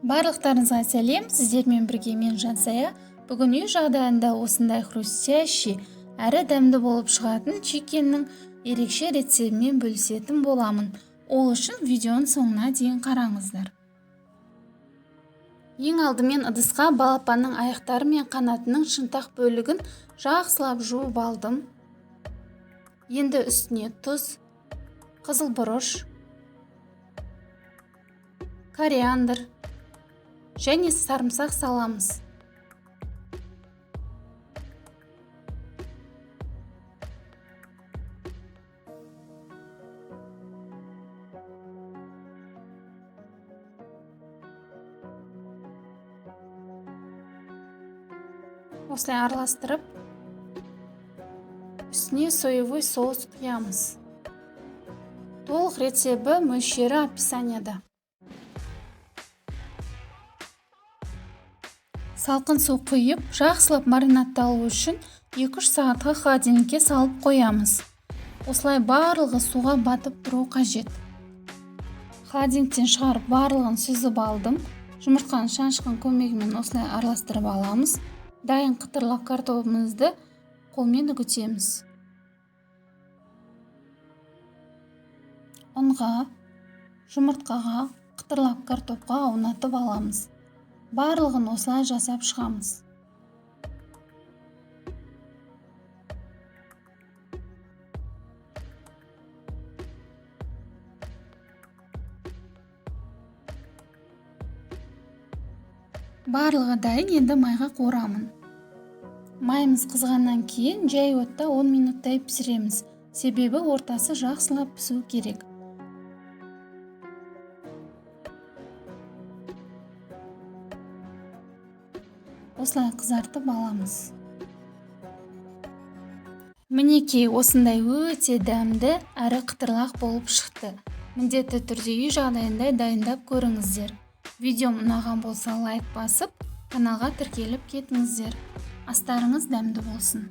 Барлықтарыңызға сәлем, сіздермен бірге мен Жансая. Бүгін үй жағдайында осындай хрустящий әрі дәмді болып шығатын чикеннің ерекше рецебімен бөлісетін боламын. Ол үшін видеоның соңына дейін қараңыздар. Ең алдымен ыдысқа балапанның аяқтары мен қанатының шынтақ бөлігін жақсылап жуып алдым. Енді үстіне тұз, қызыл бұрыш, кориандр және сарымсақ саламыз. Осылай араластырып, үстіне соевый соус құямыз. Толық рецебі, мөлшері описанияда. Салқын су құйып, жақсылап маринадталу үшін 2-3 сағатқа холодильникке салып қоямыз. Осылай барлығы суға батып тұру қажет. Холодильниктен шығарып барлығын сүзіп алдым. Жұмыртқаны шанышқының көмегімен осылай араластырып аламыз. Дайын қытырлақ картобымызды қолмен үгітеміз. Ұнға, жұмыртқаға, қытырлақ картопқа аунатып аламыз. Барлығын осылай жасап шығамыз. Барлығы дайын, енді майға қуырамын. Майымыз қызғаннан кейін жай отта 10 минуттай пісіреміз. Себебі ортасы жақсылап пісу керек. Осылай қызартып аламыз. Мінекей, осындай өте дәмді әрі қытырлақ болып шықты. Міндетті түрде үй жағдайында дайындап көріңіздер. Видеом ұнаған болса лайк басып, каналға тіркеліп кетіңіздер. Астарыңыз дәмді болсын.